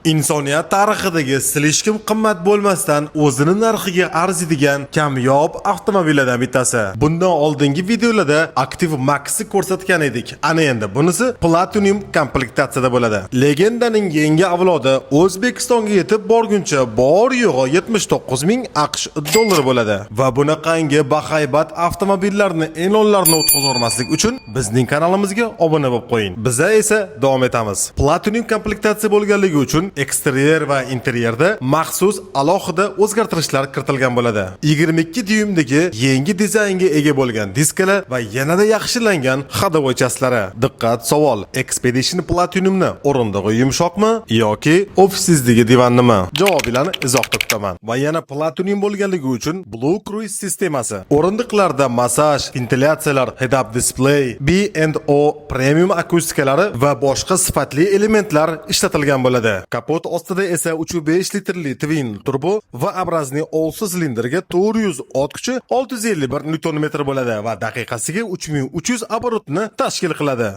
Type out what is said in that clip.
Insoniyat tarixidagi слишком qimmat bo'lmasdan o'zini narxiga arziydigan kamyob avtomobillardan bittasi. Bundan oldingi videolarda Active Max'i ko'rsatgan edik. Ana endi bunisi Platinum komplektatsiyada bo'ladi. Legendaning yangi avlodi O'zbekistonga yetib borguncha bor yo'g'i 79 ming AQSh dollari bo'ladi. Va bunaqangi bahaybat avtomobillarni e'lonlarini o'tkazormaslik uchun bizning kanalimizga obuna bo'lib qo'ying. Biza esa davom etamiz. Platinum komplektatsiya bo'lganligi uchun eksteryer va interyerda maxsus alohida o'zgartirishlar kiritilgan bo'ladi. 22 dyuymdagi yangi dizaynga ega bo'lgan diskalar va yanada yaxshilangan ходовой часть lari. Diqqat, savol: Expedition Platinumni o'rindig'i yumshoqmi yoki ofisizdagi divannimi? Javobinglarni izohda kutaman. Va yana Platinum bo'lganligi uchun Blue Cruise sistemasi. O'rindiqlarda massaj, ventilyatsiyalar, head-up display, B&O premium akustikalari va boshqa sifatli elementlar ishlatilgan bo'ladi. Kapot ostida esa 3.5 litrli twin turbo V-образный 6 silindrga 400 ot kuchi, 651 Nm bo'ladi va daqiqasiga 3300 оборот ni tashkil qiladi.